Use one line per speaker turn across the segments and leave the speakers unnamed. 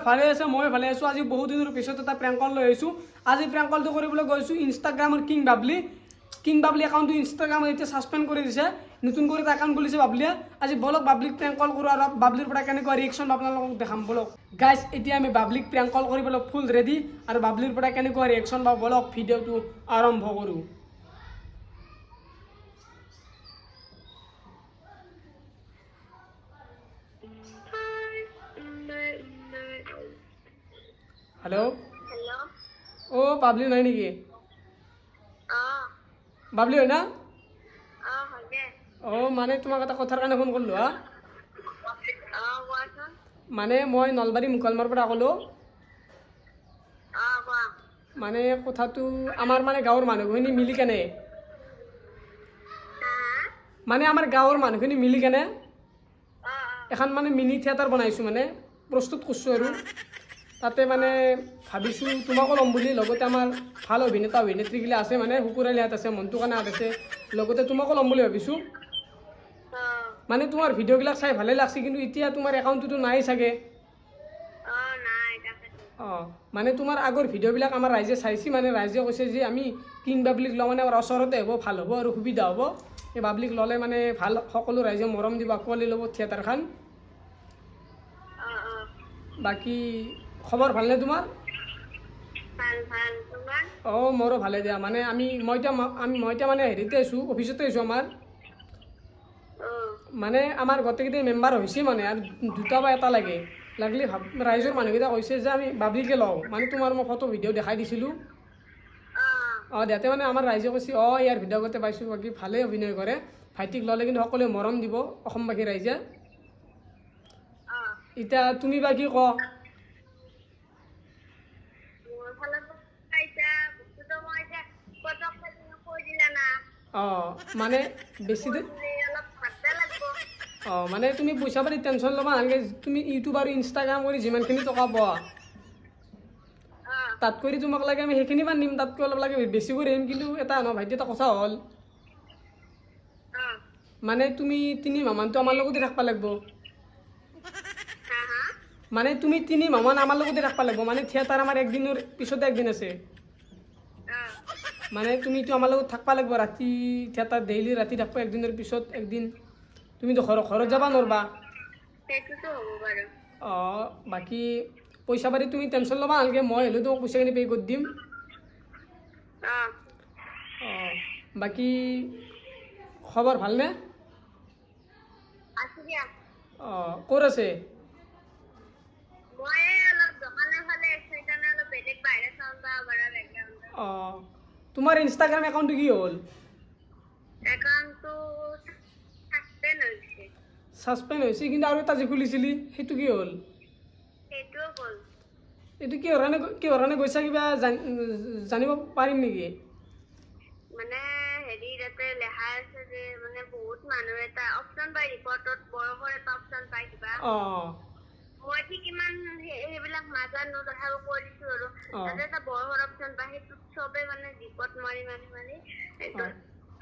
ভালে আছে, মই ভালে আছোঁ। আজি বহুত দিনৰ পিছত এটা প্ৰেংক কল লৈ আহিছোঁ। আজি প্ৰেংক কলটো কৰিবলৈ গৈছোঁ ইনষ্টাগ্ৰামৰ কিং বাবলি। কিং বাবলি একাউণ্টটো ইনষ্টাগ্ৰামত এতিয়া ছাছপেণ্ড কৰি দিছে। নতুন কৰি এটা একাউণ্ট খুলিছে বাবলিয়ে। আজি বলক বাবলিক প্ৰেংক কল কৰোঁ আৰু বাবলিৰ পৰা কেনেকুৱা ৰিয়েকশ্যন আপোনালোকক দেখাম। বলক গাইজ, এতিয়া আমি বাবলিক প্ৰেংক কল কৰিবলৈ ফুল ৰেডি আৰু বাবলিৰ পৰা কেনেকুৱা ৰিয়েকশ্যন পাওঁ, বলক ভিডিঅ'টো আৰম্ভ কৰোঁ। হেল্ল'।
হেল্ল'।
অ' বাবলি নাই নেকি?
অ।
বাবলি হয় না?
অ, হয় দে।
অ' মানে তোমাক এটা কথাৰ কাৰণে ফোন কৰিলোঁ হা।
অ, কোৱাচোন।
মানে মই নলবাৰী মুকালমাৰ পৰা ক'লোঁ।
অ, কোৱা।
মানে কথাটো আমাৰ মানে গাঁৱৰ মানুহখিনি মিলি কেনে
হা?
মানে আমাৰ গাঁৱৰ মানুহখিনি মিলি কেনে
অ অ
এখন মানে মিনি থিয়েটাৰ বনাইছোঁ, মানে প্ৰস্তুত কৰিছোঁ আৰু তাতে মানে ভাবিছোঁ তোমাকো ল'ম বুলি। লগতে আমাৰ ভাল অভিনেতা অভিনেত্ৰীগিলা আছে, মানে শুকুৰ আলিহঁত আছে, মণ্টু কানাহঁত আছে, লগতে তোমাকো ল'ম বুলি ভাবিছোঁ।
অ।
মানে তোমাৰ ভিডিঅ'বিলাক চাই ভালেই লাগছে, কিন্তু এতিয়া তোমাৰ একাউণ্টটোতো নাই চাগে।
অ, নাই, তাকেতো।
অঁ, মানে তোমাৰ আগৰ ভিডিঅ'বিলাক আমাৰ ৰাইজে চাইছে, মানে ৰাইজে কৈছে যে আমি কিং বাবলিক লওঁ, মানে আমাৰ ওচৰতে হ'ব, ভাল হ'ব আৰু সুবিধা হ'ব। এই বাবলিক ল'লে মানে ভাল, সকলো ৰাইজে মৰম দিব, আঁকোৱালি ল'ব থিয়েটাৰখন।
অ অ
বাকী খবৰ ভালনে তোমাৰ?
ভাল ভাল, তোমাৰ?
অঁ, মোৰো ভালে দিয়া। মানে আমি মই এতিয়া আমি মই এতিয়া মানে হেৰিতে আছোঁ, অফিচতে আছোঁ আমাৰ।
অ।
মানে আমাৰ গোটেইকেইটা মেম্বাৰ হৈছে, মানে আৰু দুটা বা এটা লাগে। লাগিলে ভাব ৰাইজৰ মানুহকেইটা কৈছে যে আমি বাবলিকে লওঁ। মানে তোমাৰ মই ফটো ভিডিঅ' দেখাই দিছিলোঁ।
অ।
অঁ, দেতে মানে আমাৰ ৰাইজে কৈছে, অঁ, ইয়াৰ ভিডিঅ' আগতে পাইছোঁ, বাকী ভালেই অভিনয় কৰে, ভাইটিক ল'লে কিন্তু সকলোৱে মৰম দিব অসমবাসী ৰাইজে।
অ।
এতিয়া তুমি বা কি কওঁ?
মোৰ ফালৰ পৰা এতিয়া বস্তুটো মই এতিয়া পটককে তুমি কৈ দিলা না।
অঁ, মানে বেছি
কৈ দিলে অলপ ভাবিব লাগিব।
অঁ, মানে তুমি পইচা পাতি টেনশ্যন ল'ব নালাগে। তুমি ইউটিউব আৰু ইনষ্টাগ্ৰাম কৰি যিমানখিনি টকা পোৱা,
অ।
তাতকৈ তোমাক লাগে আমি সেইখিনি মান নিম, তাতকৈ অলপ লাগে বেছি কৰি আহিম। কিন্তু এটা ন ভাইটি, এটা কথা হ'ল।
অ।
মানে তুমি 3 মাহমানটো আমাৰ লগতে থাকিব লাগিব।
হা হা?
মানে তুমি 3 মাহমান আমাৰ লগতে থাকিব লাগিব। মানে থিয়েটাৰ আমাৰ একদিনৰ পিছতে একদিন আছে।
অ।
মানে তুমিতো আমাৰ লগত থাকিব লাগিব, ৰাতি থিয়েটাৰ ডেইলি ৰাতি থাকিব, একদিনৰ পিছত একদিন। তুমিতো ঘৰত যাব নোৱাৰবা।
সেইটোতো হ'ব বাৰু।
অঁ, বাকী পইচা পাতি তুমি টেনশ্যন ল'বা নালাগে, মই হ'লেও তোমাক পইচাখিনি পে' কৰি দিম।
অ।
অঁ, বাকী খবৰ ভালনে?
আছো দিয়া।
অঁ, ক'ত আছে?
মই এই অলপ দোকানৰ ফালে আছো, সেইকাৰণে অলপ বেলেগ বাহিৰা চাউণ্ড পাব পাৰা বেকগ্ৰাউণ্ডত।
অঁ, তোমাৰ ইনষ্টাগ্ৰাম একাউণ্টটো কি হ'ল?
একাউণ্টটো ছাছপেণ্ড হৈছে।
ছাছপেণ্ড হৈছে, কিন্তু আৰু এটা যে খুলিছিলি সেইটো কি হ'ল?
সেইটোও গ'ল।
এইটো কিহৰ কাৰণে গৈছা, কিবা জানিব পাৰিম নেকি?
মানে হেৰি, তাতে লেখা আছে যে মানে বহুত মানুহ এটা অপচন পায়, ৰিপৰ্টত বয়সৰ এটা অপচন পায় কিবা।
অঁ।
মই ঠিক ইমান সেইবিলাক নাজানো, তথাপিও কৈ দিছো আৰু। তাতে এটা বয়সৰ অপচন পায়, সেইটোত চবে মানে ৰিপৰ্ট মাৰি মাৰি মাৰি একদম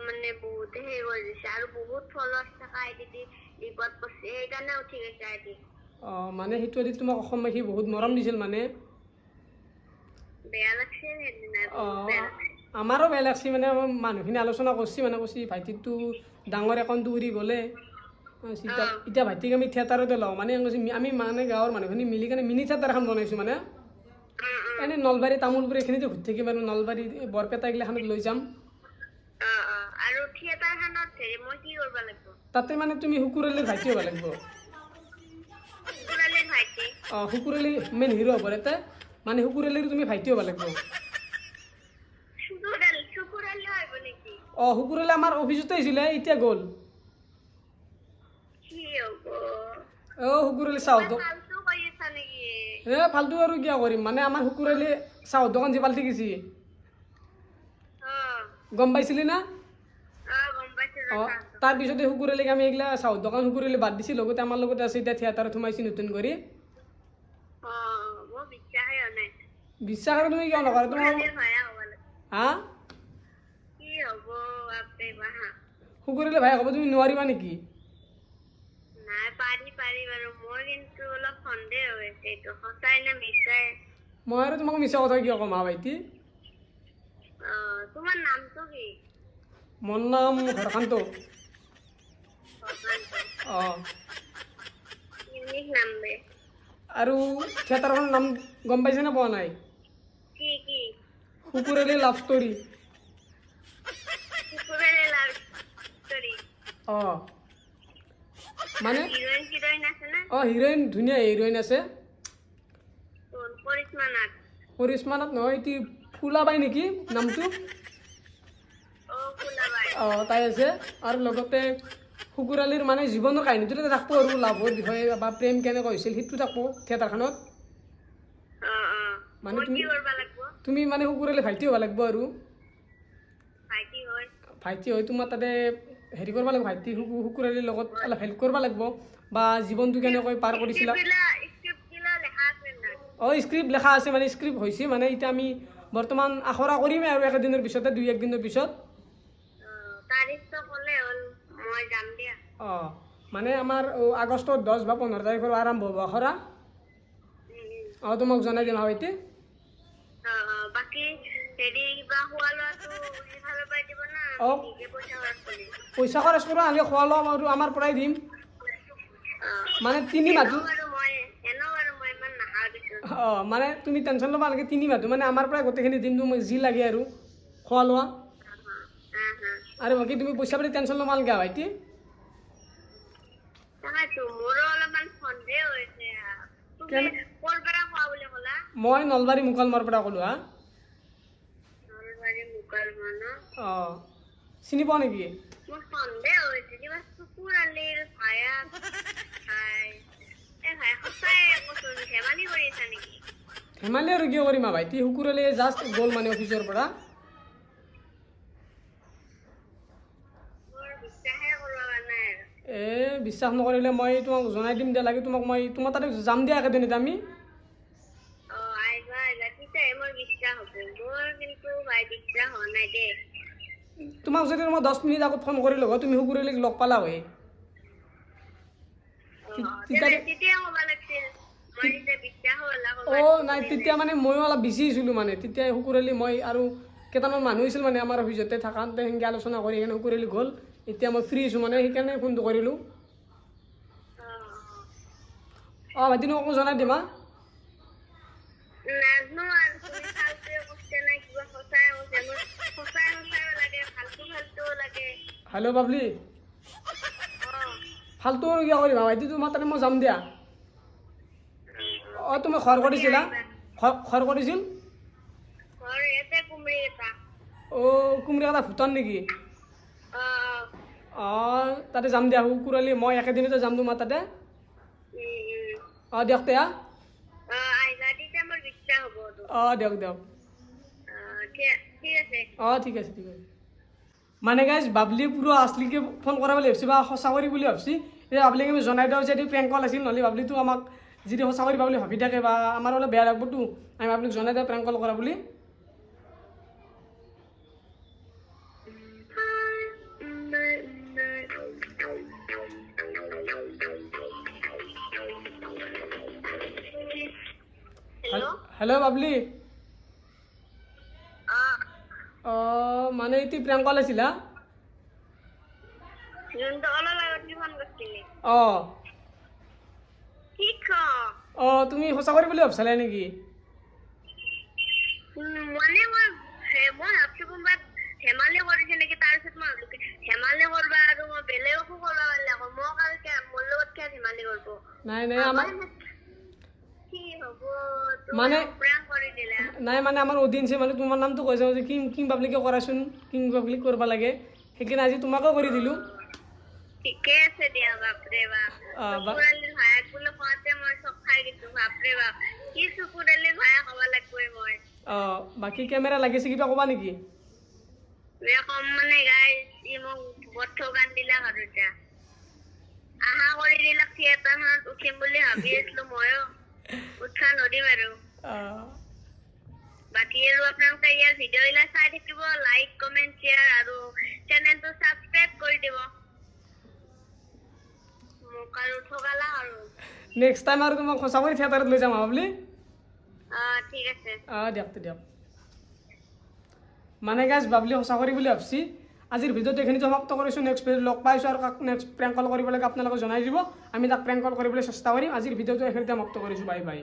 মানে বহুতে সেই কৰি দিছে আৰু বহুত ফলোৱাৰ্চ থকা আইডি দি ৰিপৰ্ট কৰিছে, সেইকাৰণে উঠি গৈছে আইডি।
অঁ, মানে সেইটো এদি তোমাক অসমবাসী বহুত মৰম দিছিল মানে।
বেয়া লাগছে সেইদিনা, বহুত বেয়া লাগছে।
আমাৰো বেয়া লাগছে। মানে আমাৰ মানুহখিনি আলোচনা কৰিছে, মানে কৈছে ভাইটিটো ডাঙৰ একাউণ্টটো উৰি গ'লে, এতিয়া এতিয়া ভাইটিক আমি থিয়েটাৰতে লওঁ। মানে কৈছে আমি মানে গাঁৱৰ মানুহখিনি মিলি কেনে মিনি থিয়েটাৰ এখন বনাইছোঁ মানে।
উম, উম।
এনেই নলবাৰী, তামোলপুৰ এইখিনিতে ঘূৰি থাকিম আৰু নলবাৰী, বৰপেটা এইগিলাখনত লৈ যাম।
অ অ আৰু থিয়েটাৰখনত হেৰি মই কি কৰিব লাগিব?
তাতে মানে তুমি শুকুৰ আলীৰ ভাইটি হ'ব লাগিব।
শুকুৰ আলীৰ ভাইটি?
অঁ, শুকুৰ আলী মেইন হিৰ' হ'ব তাতে, মানে শুকুৰ আলীৰ তুমি ভাইটি হ'ব লাগিব।
শুকুৰ আলী, শুকুৰ আলী হ'ব নেকি?
অঁ, শুকুৰ আলী আমাৰ অফিচতে আহিছিলে, এতিয়া গ'ল।
কি হ'ব?
অঁ, শুকুৰ আলী চাহৰ দোকান
ফাল্টু কৰি আছা নেকি?
এ ফাল্টু আৰু কিয় কৰিম? মানে আমাৰ শুকুৰ আলী চাহৰ দোকান যে পাল্টি গৈছি, গম পাইছিলি না?
অ, গম পাইছো।
অঁ, তাৰপিছতে শুকুৰ আলীক আমি এইগিলা চাহৰ দোকান শুকুৰ আলী বাদ দিছি, লগতে আমাৰ লগতে আছে, এতিয়া থিয়েটাৰত সোমাইছি নতুন কৰি।
অ, মোৰ বিশ্বাসেই হোৱা নাই।
বিশ্বাস আৰু তুমি কিয় নকৰা তোমাৰ
শুকুৰ আলীৰ ভাইয়া হ'ব লাগিব?
হা?
কি হ'ব, বাপৰে বাপ।
শুকুৰ আলীৰ ভাই হ'ব তুমি নোৱাৰিবা নেকি?
নাই। পাৰি পাৰি বাৰু, মোৰ কিন্তু অলপ সন্দেহ হৈছে, এইটো সঁচাই নে মিছাই।
মই আৰু তোমাক মিছা কথা কিয় ক'ম হা ভাইটি?
তোমাৰ নামটো কি?
মোৰ নাম হৰকান্ত। অঁ।
ইউনিক নাম বে।
আৰু থিয়েটাৰখনৰ নাম গম পাইছেনে পোৱা নাই?
কি কি?
Shukurali love story.
Shukurali love story.
অঁ, মানে
হিৰইন চিৰইন আছে না?
অঁ, হিৰইন ধুনীয়া হিৰইন আছে।
কোন, কৰিশ্মা নাথ?
কৰিশ্মা নাথ নহয়, এইটো ফুলাবাই নেকি নামটো।
অ', ফুলাবাই।
অঁ, তাই আছে। আৰু লগতে শুকুৰ আলিৰ মানে জীৱনৰ কাহিনীটো তাতে থাকব আৰু লাভৰ বিষয়ে বা প্ৰেম কেনেকৈ হৈছিল সেইটো থাকব থিয়েটাৰখনত।
অ' অ'।
মানে
মই
তুমি
কি কৰিব লাগিব?
তুমি মানে শুকুৰ আলিৰ ভাইটি হ'ব লাগিব আৰু।
ভাইটি হয়?
ভাইটি হৈ তোমাৰ তাতে হেৰি কৰিব লাগিব, ভাইটি শুকুৰ আলিৰ লগত অলপ হেল্প কৰিব লাগিব বা জীৱনটো কেনেকৈ পাৰ কৰিছিলা।
স্ক্ৰিপ্ট গিলা লেখা আছে নাই?
অঁ, স্ক্ৰিপ্ট লেখা আছে, মানে স্ক্ৰিপ্ট হৈছে, মানে এতিয়া আমি বৰ্তমান আখৰা কৰিমেই আৰু একেদিনৰ পিছতে, দুই একদিনৰ পিছত।
অ', তাৰিখটো ক'লে হ'ল, মই যাম দিয়া।
অঁ, মানে আমাৰ আগষ্টৰ 10 বা 15 তাৰিখৰ আৰম্ভ হ'ব আখৰা। অঁ, তোমাক জনাই দিম ভাইটি।
অ' অ', বাকী হেৰি কিবা খোৱা লোৱাটো সেইফালৰ পৰাই দিব না?
অঁ।
আমি নিজে পইচা খৰচ কৰিম?
পইচা খৰচ কৰোঁ আমি, খোৱা লোৱা আৰু আমাৰ পৰাই দিম। মানে তিনি মাহটো
এনেও বাৰু মই ইমান নাখাওঁ দেচোন।
অঁ, মানে তুমি টেনশ্যন ল'ব নালাগে, তিনি মাহটো মানে আমাৰ পৰাই গোটেইখিনি দিম, তুমি যি লাগে আৰু খোৱা লোৱা।
হা হা।
আৰু বাকী তুমি পইচা পাতি টেনশ্যন ল'ব নালাগে ভাইটি।
তাকেতো মোৰো অলপমান সন্দেহ হৈছে। তুমি ক'ৰ পৰা কোৱা বুলি ক'লা?
মই নলবাৰী মুকালমুৱাৰ পৰা ক'লোঁ হা।
নলবাৰী মুকালমুৱা ন?
অঁ, চিনি পোৱা নেকি?
মোৰ সন্দেহ হৈছে কিবা চকুৰ আলিৰ ভায়াক। ভাই, এ ভাই, সঁচাই কচোন, ধেমালি কৰি আছা নেকি?
ধেমালি আৰু কিয় কৰিম ভাইটি? শুকুৰ আলি জাষ্ট গ'ল মানে অফিচৰ পৰা।
মোৰ বিশ্বাসে কৰিব পৰা নাই আৰু।
এ, বিশ্বাস নকৰিলে মই তোমাক জনাই দিম দিয়া, লাগে তোমাক মই তোমাৰ তাতে যাম দিয়া একেদিনতে আমি।
অ, আহিবা আহিবা, তেতিয়াহে মোৰ বিশ্বাস হ'ব। মোৰ কিন্তু ভাই বিশ্বাস হোৱা নাই দেই।
তোমাক যদি মই 10 মিনিট আগত ফোন কৰিলোঁ হয়, তুমি শুকুৰ আলিক লগ পালা হয়।
অ, তেতিয়া ক'ব লাগিছিল, মই তেতিয়া বিশ্বাস হ'ল।
অঁ, নাই, তেতিয়া মানে ময়ো অলপ বিজি আছিলোঁ, মানে তেতিয়া শুকুৰ আলি মই আৰু কেইটামান মানুহ আছিল মানে আমাৰ অফিচতে থাকাতে সেনেকৈ আলোচনা কৰি সেইকাৰণে শুকুৰ আলি গ'ল। এতিয়া মই ফ্ৰী আছোঁ, মানে সেইকাৰণে ফোনটো কৰিলোঁ। অঁ ভাইটি, তোমাক মই জনাই দিম হা।
নাজনো আৰু তুমি ফাল্টুৱে কৈছা নাই কিবা সঁচাই কৈছা। মোৰ সঁচাই সঁচাইও লাগে, ফাল্টু ফাল্টুও লাগে।
হেল্ল' বাবলি।
অ।
ফাল্টু আৰু কিয় কৰিবা ভাইটি? তোমাৰ তাতে মই যাম দিয়া। অঁ, তুমি ঘৰ কৰিছিলা, ঘৰ কৰিছিল?
ঘৰ ইয়াতে কুমৰি এটা।
অঁ, কুমৰিকাটা ভূটান নেকি?
অ।
অঁ, তাতে যাম দিয়া, শুকুৰ আলি মই একেদিনতে যাম তোমাৰ তাতে। অঁ, দিয়ক তে হা।
অ, আহিবা, তেতিয়া মোৰ বিশ্বাস হ'ব।
অঁ, দিয়ক দিয়ক।
ঠিক আছে।
অঁ, ঠিক আছে, ঠিক আছে। মানে গাইজ, বাবলি পুৰা আছলিকে ফোন কৰা বুলি ভাবছি বা সঁচা কৰি বুলি ভাবছি। এতিয়া বাবলিক আমি জনাই দিওঁ যে এইটো প্ৰেংক কল আছিল, নহ'লে বাবলিটো আমাক যিটো সঁচা কৰি বুলি ভাবি থাকে বা আমাৰ অলপ বেয়া লাগবতো। আমি বাবলিক জনাই দিওঁ প্ৰেংক কল কৰা বুলি।
হেল্ল'।
হেল্ল' বাবলি।
অ।
অঁ, মানে এইটো প্ৰেংক কল আছিল হা।
যোনটো অলপ আগত ফোন কৰিছিলি?
অঁ।
কি ক?
অঁ, তুমি সঁচা কৰি বুলি ভাবছিলা নেকি?
মানে মই ভাবছো কোনোবা ধেমালি কৰিছে নেকি। তাৰপিছত মই ভাবলো কি ধেমালি কৰবা আৰু মই বেলেগকো কৰবা পাৰিলে আকৌ মোক আৰু মোৰ লগত কিয় ধেমালি কৰব?
নাই নাই, আমাৰ
কি হ'ব?
মানে
প্ৰেংক কৰি দিলা।
নাই, মানে আমাৰ অডিয়েঞ্চে মানে তোমাৰ নামটো কৈছে যে কিং কিং পাব্লিকে কৰাচোন, কিং পাব্লিক কৰিব লাগে, সেইকাৰণে আজি তোমাকো কৰি দিলোঁ।
ঠিকে আছে দিয়া। বাপৰে বাপ!
অ।
চকুৰ আলিৰ ভায়াক বুলি কওঁতে মই চক খাই গৈছো। বাপৰে বাপ, কি চকুৰ আলিৰ ভায়াক হ'ব লাগবই মই।
অঁ, বাকী কেমেৰা লাগিছে, কিবা ক'বা নেকি?
বেয়া কম মানে গাইজ, ই মোক বৰ ঠগান দিলাক আৰু এতিয়া আশা কৰি দিলাক। থিয়েটাৰখনত উঠিম বুলি ভাবি আছিলো ময়ো, উঠা নদিম আৰু। বাকী আৰু আপোনালোকে ইয়াৰ ভিডিঅ' বিলাক চাই থাকিব, লাইক, কমেণ্ট, শ্বেয়াৰ আৰু চেনেলটো ছাবস্ক্ৰাইব কৰি দিব। মোক মোক আৰু ঠগালা আৰু।
নেক্সট টাইম আৰু তোমাক সঁচা কৰি থিয়েটাৰত লৈ যাম বাবলি।
অ, ঠিক আছে।
অঁ, দিয়ক তে, দিয়ক। মানে গাইজ, বাবলি সঁচা কৰি বুলি ভাবছি। আজিৰ ভিডিঅ'টো এইখিনিতে সমাপ্ত কৰিছোঁ। নেক্সট ভিডিঅ'ত লগ পাইছোঁ। আৰু কাক নেক্সট প্ৰেংক কল কৰিব লাগে আপোনালোকে জনাই দিব, আমি তাক প্ৰেংক কল কৰিবলৈ চেষ্টা কৰিম। আজিৰ ভিডিঅ'টো এইখিনিতে সমাপ্ত কৰিছোঁ। Bye bye.